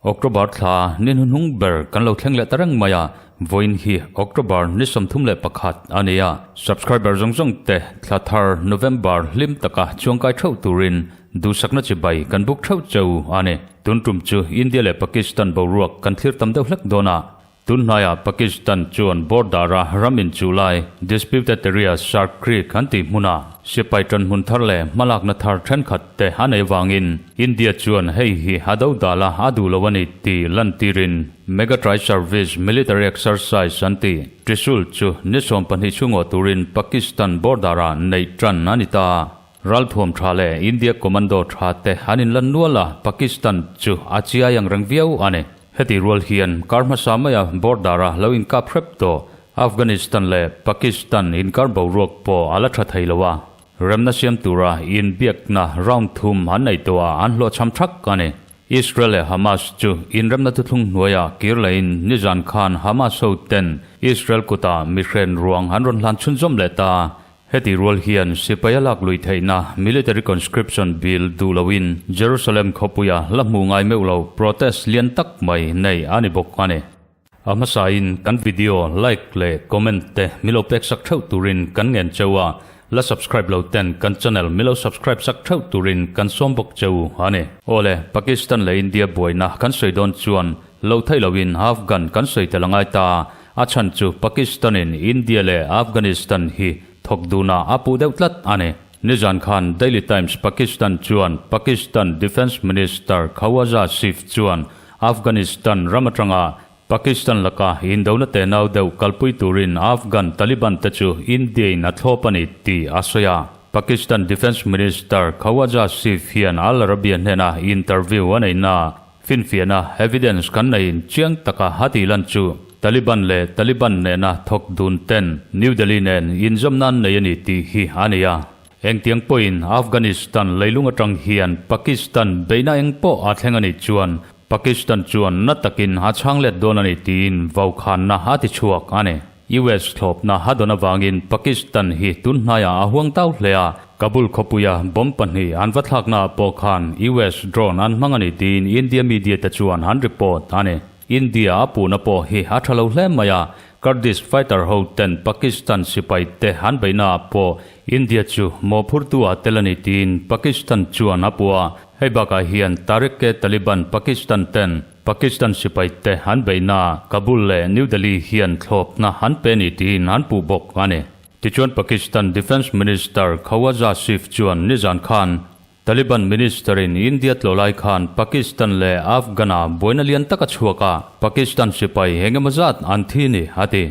October thla ni hnuhnung ber kan lo thleng leh ta reng mai a, vawiin hi October ni 31 a ni a. Subscriber zawng zawng te thla thar November hlim taka chuangkai theuh turin duhsakna chibai kan buk theuh cheu a ni. Tun tum chu India leh Pakistan boruak kan thlir tam deuh hlek dawn a. Tunhnaiah Pakistan chuan border-a ram inchuh lai, disputed area, Shark Creek an tih hmunah sipai ṭanhmun thar leh hmalakna thar ṭhenkhat te a nei vangin India chuan hei hi a do dal a, a duh lo a ni tih lantirin Mega Tri-Service Military Exercise an tih Trishul chu ni 12 chhungaw turin Pakistan border-ah neih ṭan a ni ta. Ralthuam ṭha leh India commando ṭha te an inlan nual a, Pakistan chu a chiai ang reng viau a ni. Heti rual hian kar hmasa maia border-a lo inkap hrep tawh Afghanistan leh Pakistan inkar boruak pawh a la tha thei lo a, remna siam tura inbiakna round thum an nei tawh a, an hlawhchham thak a ni. Israel leh Hamas chu inremna thuthlung hnuaia kir lehin nizan khan Hamas hoten Israel kutah mihren ruang an rawn hlan chhunzawm leh ta. Heti rual hian sipai a lak lui theihna Military Conscription Bill duh loin Jerusalem khawpuia la hmuh ngai meuh lo protest lian tak mai nei a ni bawk a ni. A hmasain kan video like leh comment te milo pek sak theuh turin kan ngen cheu a, la subscribe lo ten kan channel milo subscribe sak theuh turin kan sawm bawk cheu a ni. Awle, Pakistan leh India buaina kan sawi dawn chuan lo theih loin Afghan kan sawi tel a ngai ta. A chhan chu Pakistan-in India leh Afghanistan hi thawk dunah a puh deuh tlat a ni. Nizan khan Daily Times Pakistan chuan Pakistan Defence Minister Khawaja Asif chuan Afghanistan ram atanga Pakistan laka indona tenau deuh kalpui turin Afghan Taliban te chu India-in a thlawp a ni tih a sawi a. Pakistan Defence Minister Khawaja Asif hian Al Arabiya hnena interview a neihna Finfiahna, evidence, kan neiin chiang taka a tih lan chu Taliban leh Taliban nena thawk dun ten New Delhi nen inzawmna an nei a ni tih hi a ni a. Engtiang pawhin Afghanistan leilung atang hian Pakistan beihna eng pawh a thleng a nih chuan Pakistan chuan na takin a chhang let dawn a ni tiin vaukhanna a ti chhuak a ni. US thlawpna a dawn avangin Pakistan hi tun hnaiah a huang tau hle a, Kabul khawpuia bomb pahnih an va thlaknaah pawh khan US drone an hmang a ni tiin India media te chuan an report a ni. India a puhna pawh hi a tha lo hle mai a, Kurdish fighter ho ten Pakistan sipai te an beihnaah pawh India chu mawhphurtu a tel a ni tiin Pakistan chuan a puh a, hei bakah hian Tehreek-e-Taliban Pakistan ten Pakistan sipai te an beihna Kabul leh New Delhi hian thlawpna an pe ni tiin an puh bawk a ni. Tichuan Pakistan Defence Minister Khawaja Asif chuan nizan khan Taliban Minister in India tlawh lai khan Pakistan leh Afghan-a buaina lian tak a chhuak a, Pakistan sipai engemaw zat an thi ni a ti.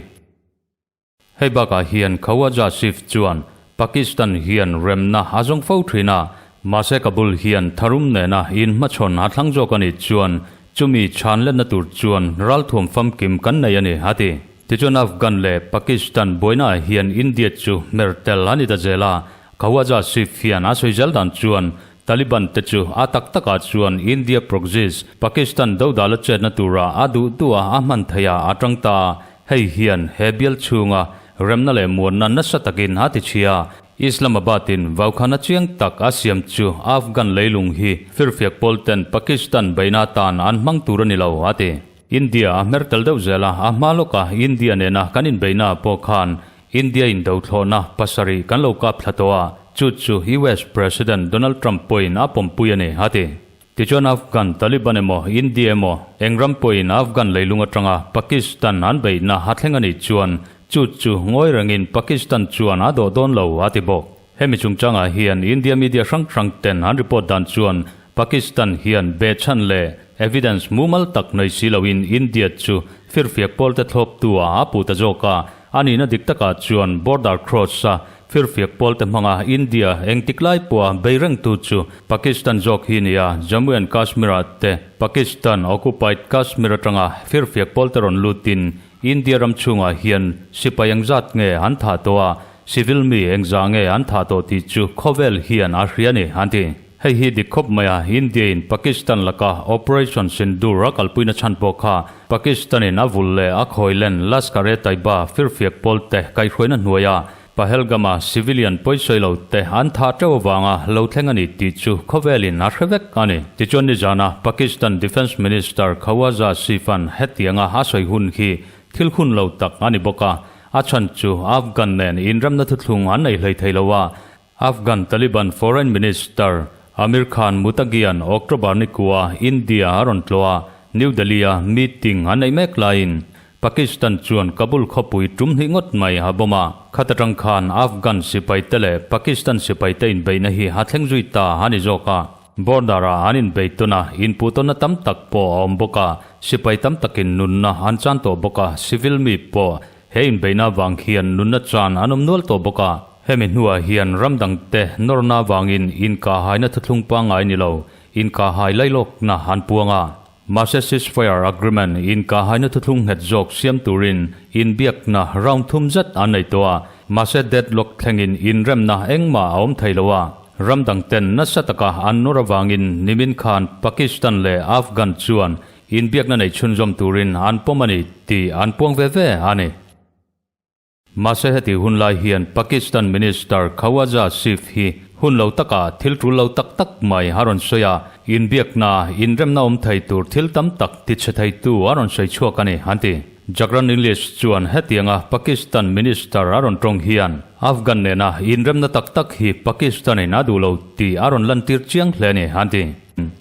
Hei bakah hian Khawaja Asif chuan Pakistan hian remna a zawng fo thin a, mahse Kabul hian tharum nena inhmachhawn a thlang zawk a nih chuan chumi chhan letna tur chuan ralthuam famkim kan nei a ni, a ti. Tichuan Afghan leh Pakistan buainaah hian India chu hmer tel a ni ta zel a, Khawaja Asif hian a sawi zel dan chuan Taliban te chu a tak takah chuan India proxies, Pakistan dodala chetna tura a duh duh a a hman theih a a tang ta. Hei hian he bial chhunga remna leh muanna nasa takin a ti chhia. Islamabad-in vaukhana chiang tak a siam chu Afghan leilung hi firfiak pawl ten Pakistan beihna atan an hmang tur a ni lo, a ti. India a hmer tel deuh zel a, a hma lawka India nena kan inbeihna pawh khan India in dothlawhna pasarih kan lo kap thla tawh a, chu chu US President Donald Trump pawhin a pawmpui a ni, a ti. Tichuan Afghan Taliban emaw India emaw eng ram pawhin Afghan leilung atanga Pakistan an beihna a thleng a nih chuan chu chu ngawi rengin Pakistan chuan a dawh dawn lo, a ti bawk. Hemi chungchangah hian India media hrang hrang ten an report dan chuan Pakistan hian behchhan leh evidence mumal tak nei si loin India chu firfiak pawlte thlawptu ah a puh ta zawk a, a nihna dik takah chuan border cross a firfiak pawlte hmanga India engtik lai pawha bei rengtu chu Pakistan zawk hi nia Jammu and Kashmir ah te Pakistan occupied Kashmir atanga firfiak pawlte rawn lutin India ram chhungah hian sipai engzat nge an thah tawh a, civil mi engzah nge an thah tawh tih chu khawvel hian a hria ni an ti. Hei hi dik khawp mai a, India in Pakistan laka Operation Sindoor a kalpuina chhan pawh kha Pakistan in a vul leh a khawi len Lashkar-e-Taiba firfiak pawl te kaihhruaina hnuaia Pahalgam-a civilian pawisawi lo te an thah teuh avanga lo thleng a ni tih chu khawvelin a hre vek a ni. Tichuan nizana Pakistan Defence Minister Khawaja Asif-a'n hetianga a sawi hun hi thil hun lo tak a ni bawk a, a chhan chu Afghan nen inremna thuthlung an nei hlei thei lo a, Afghan Taliban Foreign Minister Amir Khan Muttaqi-a'n October ni kua India a rawn tlawh a, New Delhi-a meeting an neih mek laiin Pakistan chuan Kabul khawpui tum hnih ngawt mai a bawm a, khat atang khan Afghan sipaite leh Pakistan sipaite inbeihna hi a thleng zui ta a ni zawk a. Border-ah an inbei tawn a, inpuh tawnna tam tak pawh a awm bawk a, sipai tam takin nunna an chan tawh bawk a, civil mi pawh he inbeihna avang hian nunna chan an awm nual tawh bawk a. Hemi hnuah hian ram dangte nawrna avangin inkahhaina thuthlung pangngai ni lo, inkahhai lailawkna an puang a. Mahse ceasefire agreement inkahhaina thuthlung nghet zawk siam turin inbiakna round thum zet an nei tawh a, mahse deadlock thlengin inremna engmah a awm thei lo a. Ram dang ten nasa taka an nawr avangin nimin khan Pakistan leh Afghan chuan inbiakna nei chhunzawm turin an pawm a ni tih an puang ve ve a ni. Mahse heti hun lai hian Pakistan Minister Khawaja Asif hi hun lo takah thil tul lo tak tak mai a rawn sawi a, inbiakna, inremna awm thei tur thil tam tak tichhe theitu a rawn sawi chhuak a ni, an ti. Jagran English chuan hetianga Pakistan Minister a rawn tawng hian Afghan nena inremna tak tak hi Pakistan-in a duh lo tih a rawn lantir chiang hle a ni, an ti.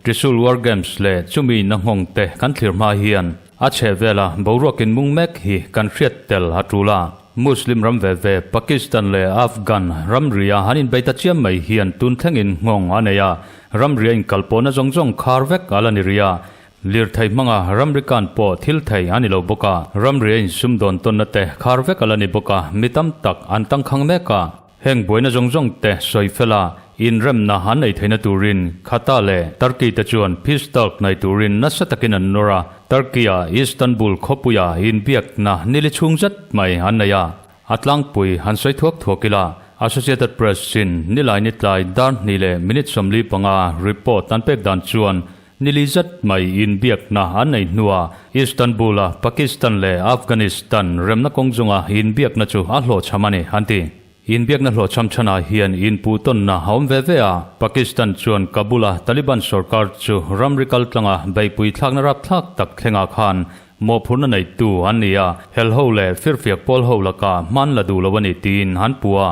Trishul War Games leh chumi na nghawng te kan thlir hma hian A chheh vela boruak in mung mek hi kan hriat tel a tul a. Muslim ram ve ve Pakistan leh Afghan ramria han inbei ta chiam mai hian tun thlengin nghawng a nei a, ramria inkalpawhna zawng zawng khar vek a la ni rih a. Lirthei hmanga ramrikan pawh thil thei a ni lo bawk a, ramria insumdawn tawnna te khar vek a la ni bawk a, mi tam tak an tangkhang mek a. Heng buaina zawng zawng te sawi fel a, inremna an nei theihna turin Qatar leh Turkey te chuan peace talk nei turin nasa takin an nawr a, Turkey-a Istanbul khawpuia inbiakna nili chhung zet mai an nei a, a tlangpui han sawi thuak thuak ila, Associated Press-in nilai nitlai dar hnih leh minute 45 report an pek dan chuan Nili zet mai inbiakna an nei hnuah Istanbul-a Pakistan leh Afghanistan remna kawng zunga inbiakna chu a hlawhchham a ni, an ti. Inbiakna hlawhchham chhanah hian inpuh tawnna a awm ve ve a, Pakistan chuan Kabul-a Taliban sorkar chu ramri kaltlanga beihpui thlakna rapthlak tak thlengah khan mawhphurhna neitu an ni a, helho leh firfiak pawl ho lakah hman la duh lo a ni tiin an puh a.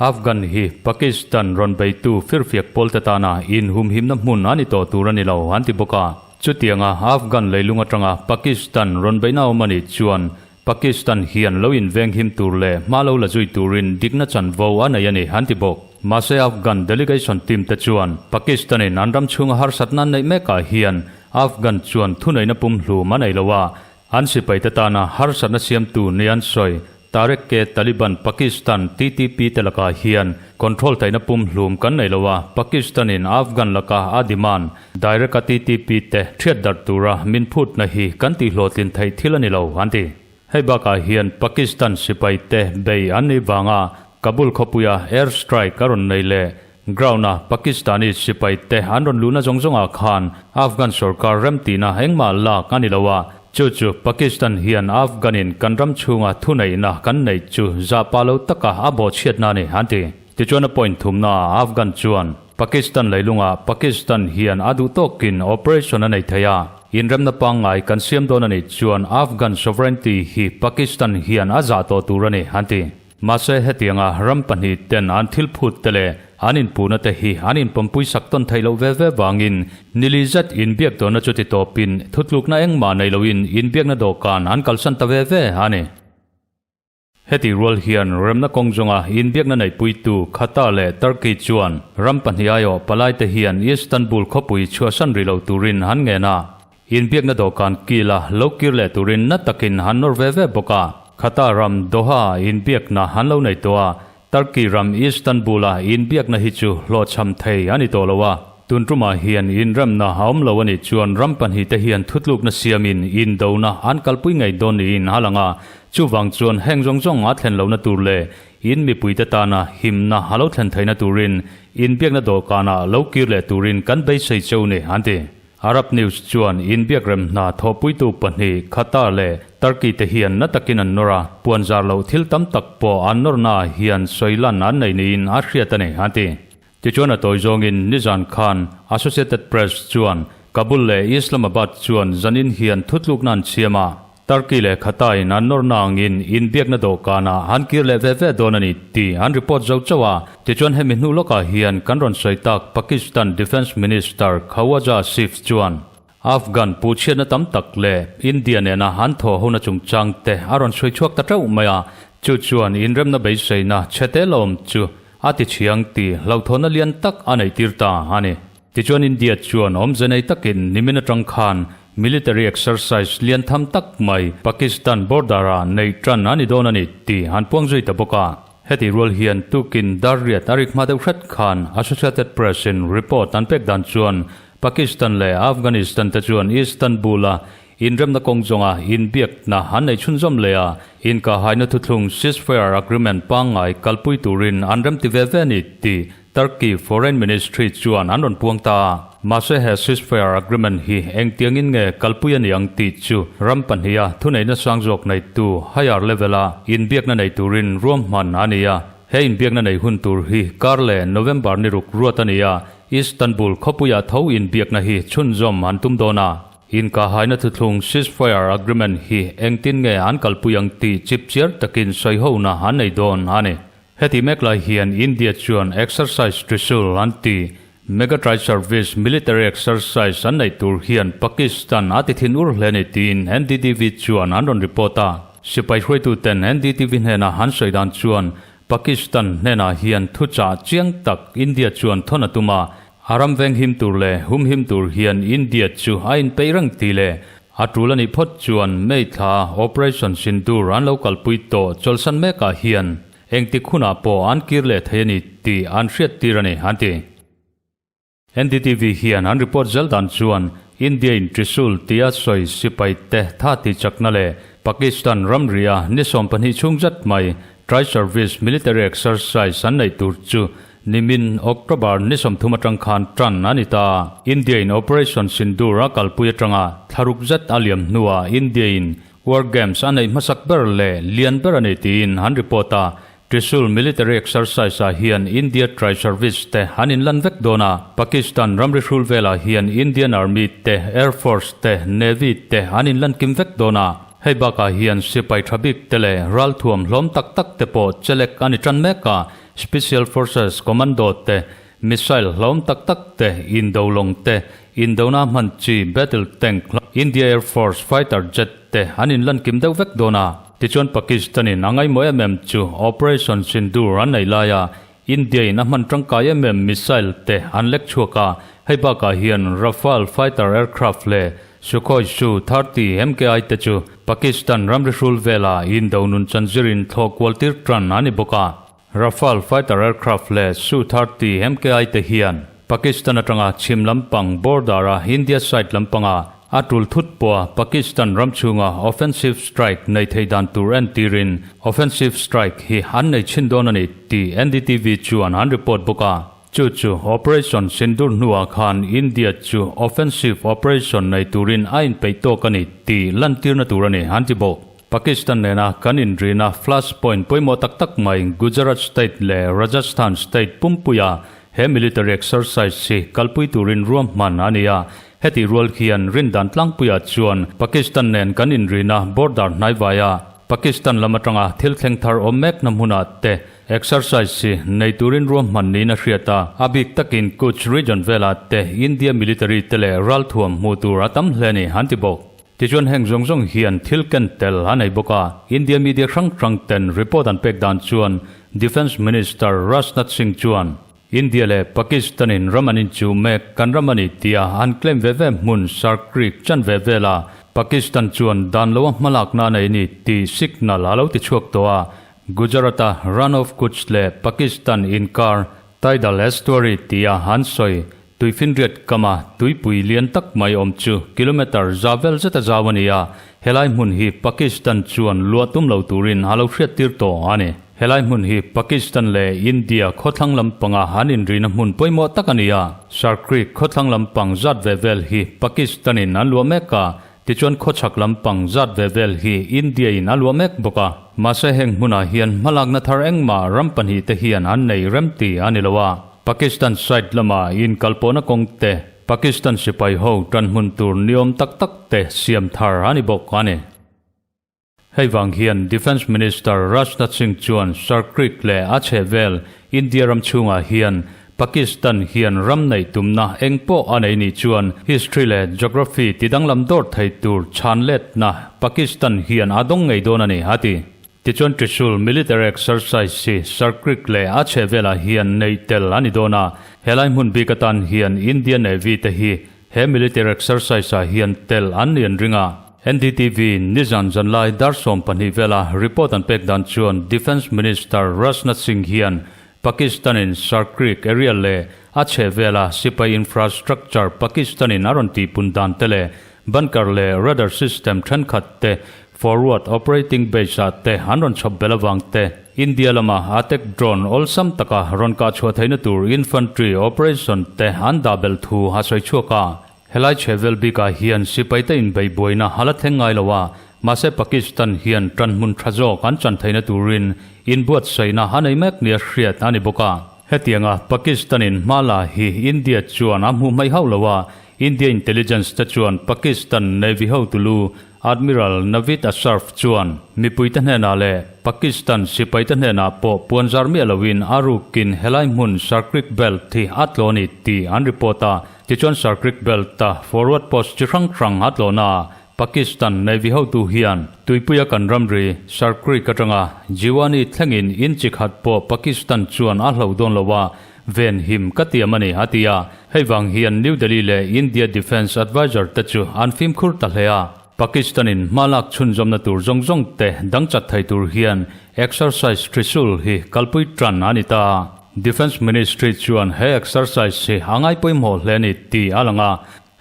Afghan hi Pakistan rawn beitu firfiak pawlte tana inhumhimna hmun a ni tawh tur a ni lo, an ti bawk a. Chutianga Afghan leilung atanga Pakistan rawn beihna awm a nih chuan Pakistan hian lo invenghim tur leh hma lo la zui turin dikna chanvo a nei a ni, an ti bawk. Mahse Afghan delegation team te chuan Pakistan-in an ram chhunga harsatna an neih mekah hian Afghan chuan thuneihna pumhlum a nei lo a, An sipaite tana harsatna siamtu ni an sawi. Tehreek-e Taliban Pakistan, TTP, te lakah hian control theihna pumhlum kan nei lo a, Pakistan-in Afghan laka a demand, direct-a TTP te thiat darh tura min phutna hi kan tihhlawhtlin theih thil a ni lo, an ti. Hei bakah hian Pakistan sipaite bei an nih vanga Kabul khawpuia air strike a rawn nei leh Ground-a Pakistani sipaite an rawn luhna zawng zawngah khan Afghan sorkar remtihna engmah lak a ni lo a, chu chu Pakistan hian Afghan-in kan ram chhunga thuneihna kan neih chu zahpah lo taka a bawhchhiatna a ni, an ti. Tichuan a point thumnaah Afghan chuan Pakistan leilungah Pakistan hian a duh tawkin operation a nei thei a, inremna pangngai kan siam dawn a nih chuan Afghan sovereignty hi Pakistan hian a zah tawh tur a ni, an ti. Mahse hetianga ram pahnih ten an thil phut te leh an inpuhna te hi an inpawmpui sak tawn theih loh ve ve vangin nili zet inbiak dawhna chu ti tawpin thutlukna engmah nei loin inbiakna dawhkan an kalsan ta ve ve a ni. Heti rual hian remna kawng zawnga inbiakna neihpuitu Qatar leh Turkey chuan ram pahnih aiawh palaite hian Istanbul khawpui chhuahsan rih lo turin an ngen a. Inbiakna dawhkan kila lo kir leh turin na takin han nawr ve ve bawk a. Qatar ram Doha-ah inbiakna han lo nei tawh a, Turkey ram Istanbul-a inbiakna hi chu hlawhchham thei a ni tawh lo a. Tun tumah hian inremna a awm lo a nih chuan ram pahnihte hian thutlukna siamin indona an kalpui ngei dawn niin a lang a. Chuvang chuan heng zawng zawng a thlen lohna tur leh in mipuite tana himna a lo thlen theihna turin inbiakna dawhkanah lo kir leh turin kan beisei cheu ni, an ti. Arab News chuan inbiak rem hna thawhpuitu pahnih Qatar leh Turkey te hian na takin an nawr a, puan zar loh thil tam tak pawh an nawrnaah hian sawi lan an nei niin a hriat a ni, an ti. Tichuan a tawi zawngin nizan khan Associated Press chuan Kabul leh Islamabad chuan zanin hian thutlukna an chhiam a, Turkey leh Qatar-in an nawrna angin inbiakna dawhkanah an kir leh ve ve dawn a ni tih an report zo chauh a. Tichuan hemi hnu lawkah hian kan rawn sawi tak Pakistan Defence Minister Khawaja Asif chuan Afghan puhchhiatna tam tak leh India nena an thawh hona chungchang te a rawn sawi chhuak ta teuh mai a, chu chuan inremna beiseina chhete lawm chu a ti chhiang tih hlauhthawnna lian tak a neih tir ta a ni. Tichuan India chuan awmze nei takin nimin atang khan military exercise lian tham tak mai Pakistan border-ah neih tan a ni dawn a ni tih an puang zui ta bawk a. Heti rual hian tukin Darriat a rik hma deuh hret khan Associated Press-in report an pek dan chuan Pakistan leh Afghanistan te chuan Istanbul-a inremna kawng zawnga inbiakna an nei chhunzawm leh a, inkahhaina thuthlung ceasefire agreement pangngai kalpui turin an remti ve ve a ni tih Turkey Foreign Ministry chuan an rawn puang ta a. Mahse he ceasefire agreement hi engtiangin nge kalpui a ni ang tih chu ram pahniha thuneihna sang zawk neitu higher level-a inbiakna nei turin ruahman a ni a. He inbiakna nei hun tur hi kar leh November ni ruk ruat a ni a, Istanbul khawpuiah tho inbiakna hi chhunzawm an tum dawn a. Inkahhaina thuthlung ceasefire agreement hi engtin nge an kalpui ang tih chipchiar takin sawihona an nei dawn a ni. Heti mek lai hian India chuan Exercise Trishul an ti. Mega Tri-Service Military Exercise an neih tur hian Pakistan a ti thin ur hle ni tiin NDTV chuan an rawn report a. Sipai hruaituten NDTV hnena an sawi dan chuan Pakistan hnenah hian thuchah chiang tak India chuan thawn a tum a, a ram venghim tur leh humhim tur hian India chu a inpeih reng ti leh a tul a nih phawt chuan May thla Operation Sindoor an lo kalpui tawh chawlhsan mekah hian engtik hunah pawh an kir leh thei a ni tih an hriattir a ni, an ti. NDTV hian an report zel dan chuan India in Trishul tia sawi sipai te tha ti chakna leh Pakistan ramria ni 12 chhung zat mai Tri-Service Military Exercise an neih tur chu nimin October ni 30 atang khan tan a ni ta. India in Operation Sindoor a kalpui atanga thlaruk zet a liam hnuah India in War Games a neih hmasak ber leh lian ber a ni tiin an report a. Trishul Military Exercise ah hian India Tri-Service te an inlan vek dawn a, Pakistan ramri hrul velah hian Indian Army te, Air Force te, Navy te an inlan kim vek dawn a. Hei bakah hian sipai tha bik te leh ralthuam hlawm tak tak te pawh chelek a ni tan mek a, Special Forces Commando te, Missile hlawm tak tak te, indo lawng te, indona hman chi battle tank, India Air Force fighter jet te an inlan kim deuh vek dawn a. Tichuan Pakistan-in a ngaimawh em em chu Operation Sindoor an nei laia India-in a hman tangkai em em missile te an lek chhuak a, hei bakah hian Rafale fighter aircraft leh Sukhoi Su 30 MKI te chu Pakistan ramri hrul vela indo nun chanzirin thlawh kual tir tan a ni bawk a. Rafale fighter aircraft leh Su 30 MKI te hian Pakistan atanga chhim lampang border-a India side lampanga a tul thut pawha Pakistan ram chhunga offensive strike nei thei dan tur entirin offensive strike hi an nei chhin dawn a ni tih NDTV chuan an report bawk a. Chu chu Operation Sindoor hnuah khan India chu offensive operation nei turin a inpeih tawk a ni tih lantirna tur a ni an ti bawk. Pakistan nena kan inrina flash point pawimawh tak tak mai Gujarat state leh Rajasthan state pumpuia he military exercise hi kalpui turin ruahman a ni a. Heti rual khian rindan tlangpuiah chuan Pakistan nen kan inrina border hnaivaia Pakistan lam atanga thil thleng thar awm mekna hmunah te exercise hi nei turin ruahman niin a hriat a. A bik takin Kutch region velah te India military te leh ralthuam hmuh tur a tam hle a ni an ti bawk. Tichuan heng zawng zawng hian thil ken tel a nei bawk a, India media hrang hrang ten report an pek dan chuan Defence Minister Rajnath Singh chuan India leh Pakistan in ram an inchuh mek kan ram a ni tia an claim ve ve hmun Sar Creek chan ve vela Pakistan chuan dan loa hmalakna a nei ni tih signal a lo ti chhuak tawh a, Gujarat-a Rann of Kutch leh Pakistan inkar Tidal Estuary tia an sawi Tuifinriat kama tuipui lian tak mai awm chu kilometre za vel zeta zau a ni a. Helai hmun hi Pakistan chuan luah tum lo turin a lo hriattir tawh a ni. Helai hmun hi Pakistan leh India khawthlang lampanga an inrihna hmun pawimawh tak a ni a. Sar Creek khawthlang lampang zat ve vel hi Pakistan-in an luah mek a, tichuan khawchhak lampang zat ve vel hi India-in a luah mek bawk a. Mahse heng hmunah hian hmalakna thar engmah ram pahnihte hian an nei remti a ni lo a. Pakistan side lama inkalpawhna kawng te, Pakistan sipai ho tanhmun tur niawm tak tak te siam thar a ni bawk a ni. Hei vang hian Defence Minister Rajnath Singh chuan Sar Creek leh a chhehvel India ram chhungah hian Pakistan hian ram neih tumna eng pawh a nei nih chuan history leh geography tidanglam dawr thei tur chhan letna Pakistan hian a dawng ngei dawn a ni, a ti. Tichuan Trishul military exercise hi Sar Creek leh a chhehvelah hian neih tel a ni dawn a, helai hmun bik atan hian India Navy te hi he military exercise ah hian tel an ni an ring a. NDTV nizan zanlai dar 12 vela report an pek dan chuan Defence Minister Rajnath Singh hian Pakistan in Sar Creek area leh a chhehvela sipai infrastructure Pakistan in a rawn tihpun dan te leh Bunker leh radar system thenkhat te forward operating base ah te an rawn chhawp belh avang te, India lama attack drone awlsam taka rawn kah chhuah theihna tur infantry operation te an dah belh thu a sawi chhuak a. Helai chhehvel bikah hian sipaite inbeihbuaina a la thleng ngai lo a, mahse Pakistan hian tanhmun tha zawk an chan theihna turin inbuatsaihna a nei mek nia hriat a ni bawk a. Hetianga Pakistan-in hma la hi India chuan a hmuh hmaih hauh lo a, India intelligence te chuan Pakistan Navy hotu lu Admiral Naveed Ashraf chuan mipuite hnenah leh Pakistan sipaite hnenah pawh puanzar miah loin a rukin helai hmun Sar Creek Belt hi a tlaw ni tih an report a. Tichuan Sar Creek Belt-a forward post chi hrang hrang a tlawhna ah Pakistan Navy hotu hian tuipuia kan ramri Sar Creek atanga Jiwani thlengin inchi khat pawh Pakistan chuan a hloh dawn lo a, Ven him ka tiam a ni, a ti a. Hei vang hian New Delhi leh India Defence Adviser te chu an fimkhur ta hle a. Pakistan-in hma lak chhunzawmna tur zawng zawng te dang chat thei tur hian Exercise Trishul hi kalpui tan a ni ta. Defence Ministry chuan he exercise hi a ngaipawimawh hle a ni tih a lang a.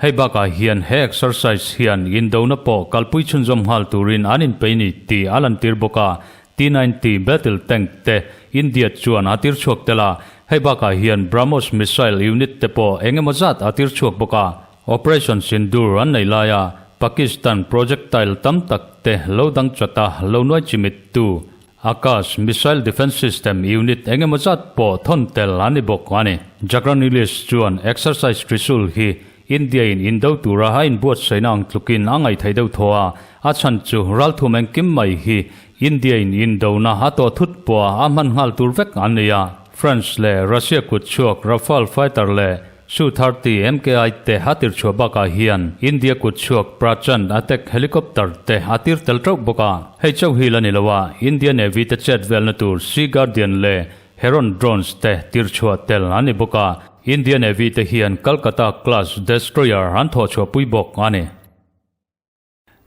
Hei bakah hian he exercise hian indona pawh kalpui chhunzawm nghal turin an inpei ni tih a lantir bawk a. T-90 battle tank te India chuan a tir chhuak tel a, hei bakah hian BrahMos missile unit te pawh eng emaw zat a tir chhuak bawk a. Operation Sindoor an nei laia Pakistan projectile tam tak te lo dang chat a, lo nuai chimit tu Akash missile defence system unit eng emaw zat pawh thawn tel an ni bawk a ni. Jagran English chuan exercise Trishul hi India in indo tura a inbuatsaihna ang tlukin a ngaihtheih deuh thaw a, a chhan chu ralthum engkim mai hi India in indona a tawh thut pawha a hman nghal tur vek an ni a. France leh Russia kut chhuak Rafale fighter leh Su-30 MKI te a tir chhuah bakah hian India kut chhuak Prachand attack helicopter te a tir tel teuh bawk a. Hei chauh hi la ni lo a, India Navy te chet velna tur Sea Guardian leh Heron drones te tir chhuah tel an ni bawk a, India Navy te hian Calcutta class destroyer an thawh chhuah pui bawk a ni.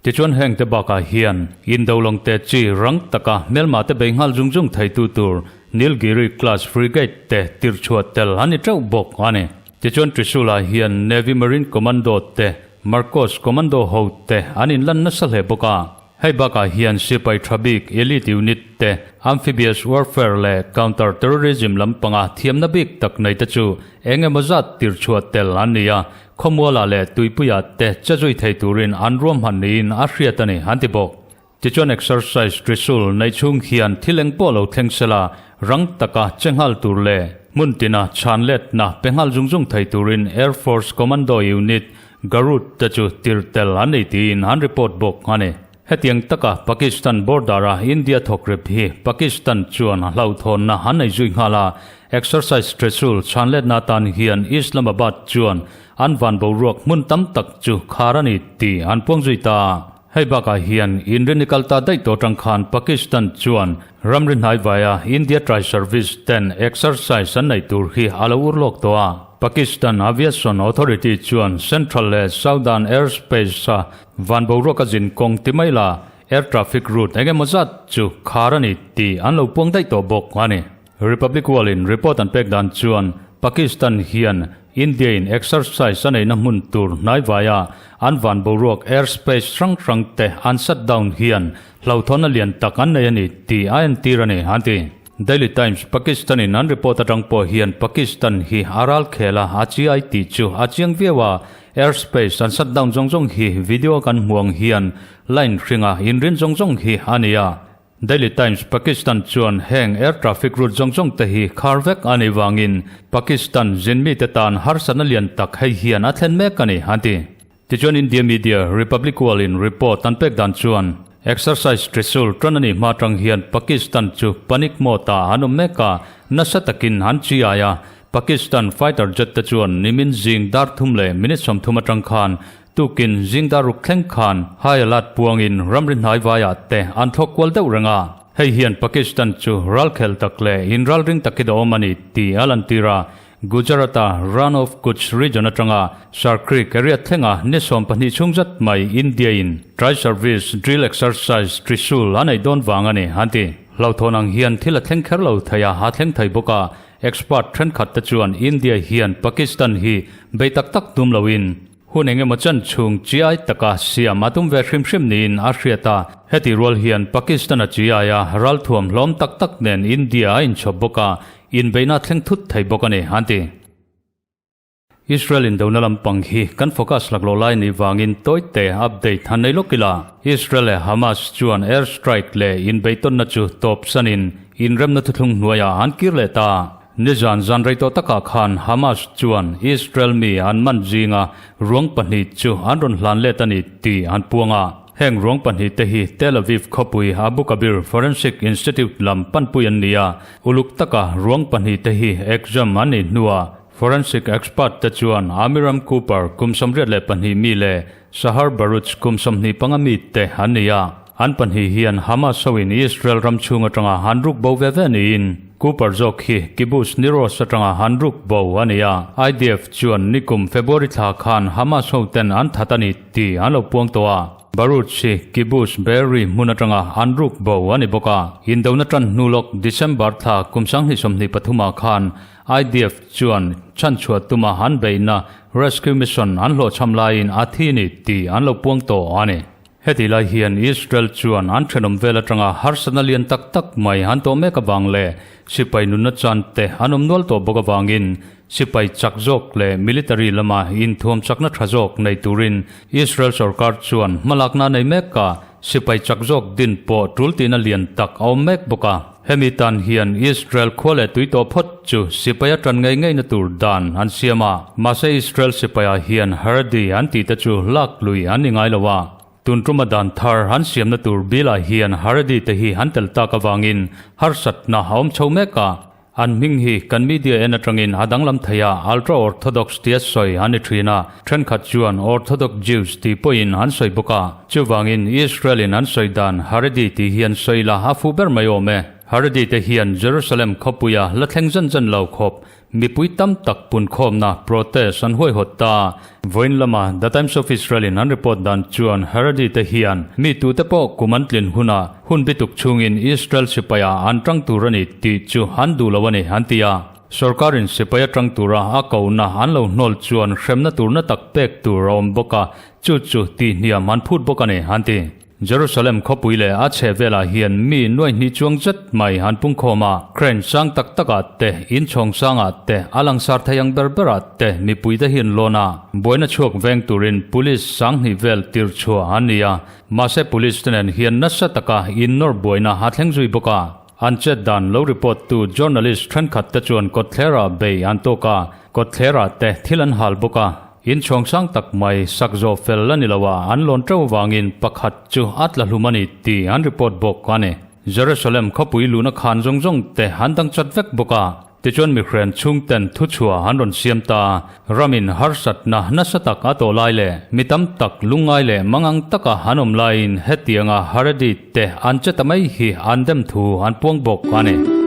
Tichuan heng te bakah hian Indo lawng te chi rang taka hmelma te bei nghal zung zung theitu tur Nilgiri class frigate te tir chhuah tel an ni teuh bawk a ni. Tichuan Trishul-ah hian Navy Marine Commando te Marcos Commando ho te an inlan nasa hle bawk a. Hei bakah hian sipai tha bik elite unit te, amphibious warfare leh counter terrorism lampanga thiamna bik tak nei te chu eng emaw zat tir chhuah tel an ni a, khawmualah leh tuipuiah te che zui thei turin an ruahman niin a hriat a ni, an ti bawk. Tichuan exercise Trishul nei chhung hian thil eng pawh lo thleng sela, rang taka che nghal tur leh hmun tina chhan letna pe nghal zung zung thei turin Air Force Commando Unit Garud te chu tir tel an nei tiin an report bawk a ni. Hetiang taka Pakistan border-a India thawk rep hi Pakistan chuan a hlauhthawnna an nei zui nghal a, exercise Trishul chhanletna atan hian Islamabad chuan an van boruak hmun tam tak chu khar a ni tih an puang zui ta. Hei bakah hian inrini kal ta daih tawh atang khan Pakistan chuan ramri hnai vaia India Tri Service ten exercise an neih tur hi a lo ur lawk tawh a. Pakistan Aviation Authority chuan Central leh Southern Airspace-a van boruak a zin kawng ti mai la air traffic route eng emaw zat chu khar a ni tih an lo puang daih tawh bawk a ni. Republic World-in report an pek dan chuan Pakistan hian. India in exercise a neihna hmun tur hnaivaia an van boruak airspace hrang hrang te an shut down hian hlauhthawnna lian tak an nei a ni tih a entir a ni, an ti. Daily Times Pakistan in an report atang pawh hian Pakistan hi a ral khel a, a chi ai tih chu a chiang viau a, airspace an shut down zawng zawng hi video kan hmuh ang hian line hringa inrin zawng zawng hi a ni a. Daily Times Pakistan chuan heng air traffic route zawng zawng te hi khar vek a nih vangin Pakistan zin mite tan harsatna lian tak hei hian a thlen mek a ni, an ti. Tichuan India media Republic World in report an pek dan chuan exercise Trishul tan a nih hma atang hian Pakistan chu panic mode ah an awm mek a, nasa takin an chi ai a. Pakistan fighter jet te chuan nimin zing dar thum leh minute 30 atang khan tukin zing dar ruk thleng khan high alert puangin ramri hnai vaiah te an thlawk kual deuh reng a. Hei hian Pakistan chu ralkhel tak leh inralring takin a awm a ni tih a lantir a. Gujarat-a Rann of Kutch region atanga Sar Creek area thlenga ni 12 chhung zat mai India-in Tri-Service Drill Exercise Trishul a neih dawn vang a ni, an ti. Hlauhthawn ang hian thil a thleng kher lo thei a, a thleng thei bawk a. Expert thenkhat te chuan India hian Pakistan hi bei tak tak tum loin hun eng emaw chan chhung chiai taka siam a tum ve hrim hrim niin a hriat a. Heti rual hian Pakistan-a chiai a ralthuam hlawm tak tak nen India a inchhawp bawk a, inbeihna thleng thut thei bawk a ni, an ti. Israel indona lampang hi kan focus laklawh lai nih vangin tawite update han nei lawk ila. Israel leh Hamas chuan air strike leh inbeihtawnna chu tawp sanin inremna thuthlung hnuaiah an kir leh ta. Nizan zan rei tawh takah khan Hamas chuan Israel mi an man zinga ruang pahnih chu an rawn hlan let a ni tih an puang a. Heng ruang pahnih te hi Tel Aviv khawpui Abu Kabir Forensic Institute lam panpui an ni a, uluk taka ruang pahnih te hi exam an nih hnuah forensic expert te chuan Amiram Cooper kum 82 mi leh Shahar Baruch kum 25 mi te an ni a. An pahnih hian Hamas hoin Israel ram chhung atanga han ruk bo ve ve niin Cooper zawk hi Kibbutz Nir Oz atanga han ruk bo a ni a. IDF chuan nikum February thla khan Hamas hoten an that a ni tih an lo puang tawh a. Baruch hi Kibbutz Be'eri hmun atanga an ruk bo a ni bawk a. Indona tan hnu lawk December thla kum 2023 ah khan IDF chuan chhanchhuah tuma an beihna rescue mission an hlawhchham laiin a thi ni tih an lo puang tawh a ni. Heti lai hian Israel chuan an thenawm vel atanga harsatna lian tak tak mai an tawh mek avang leh sipai nunna chan te an awm nual tawh bawk avangin sipai chak zawk leh military lama inthuam chakna tha zawk nei turin Israel sorkar chuan hmalakna a nei mek a, sipai chak zawk din pawh tul tihna lian tak a awm mek bawk a. Hemi tan hian Israel khua leh tui tawh phawt chu sipai a tan ngei ngeina tur dan an siam a. Mahse Israel sipaiah hian Haredi an tih te chu lak lui an ni ngai lo a. Tun tuma dan thar an siamna tur bilah hian Haredi te hi an tel tak avangin harsatna a awm chho mek a. An hming hi kan media en atangin a danglam thei a, Ultra-Orthodox tia sawi an ni thin a, thenkhat chuan Orthodox Jews tih pawhin an sawi bawk a. Chuvangin Israel-in an sawi dan Haredi tih hi an sawi la a fuh ber mai awm e. Haredi te hian Jerusalem khawpuia la thleng zan zan lo khawp mipui tam tak punkhawmna protest an huaihawt ta. Vawiin lama The Times of Israel-in an report dan chuan Haredi te hian mi tute pawh kum an tlin hunah hun bituk chhungin Israel sipaiah an tang tur a ni tih chu an duh lo a ni an ti a. Sorkarin sipai atang tura a kohna an lo hnawl chuan hremna turna tak pek tur a awm bawk a, chu chu tihhniam an phut bawk a ni an ti. Jerusalem khawpui leh a chheh velah hian mi nuai hnih chuang zet mai an pungkhawm a, crane sang tak takah te, inchhawng sangah te, a langsar thei ang ber berah te mipui te hi an lawn a. Buaina chhuak veng turin police 2000 vel tirh chhuah an ni a, mahse police te nen hian nasa taka innawr buaina a thleng zui bawk a. An chet dan lo report tu journalist thenkhat te chuan kawtthlerah bei an tawk a, kawtthlerah te thil an hal bawk a. Inchhawng sang tak mai sak zawh fel a ni lo a, an lawn teuh avangin pakhat chu a tla hlum a ni tih an report bawk a ni. Jerusalem khawpui luhna khan zawng zawng te an dang chat vek bawk a, tichuan mihren chhungten thuchhuah an rawn siam ta. Ramin harsatna nasa tak a tawh lai leh mi tam tak lungngai leh mangang taka an awm laiin hetianga Haredi te an che ta mai hi an dem thu an puang bawk a ni.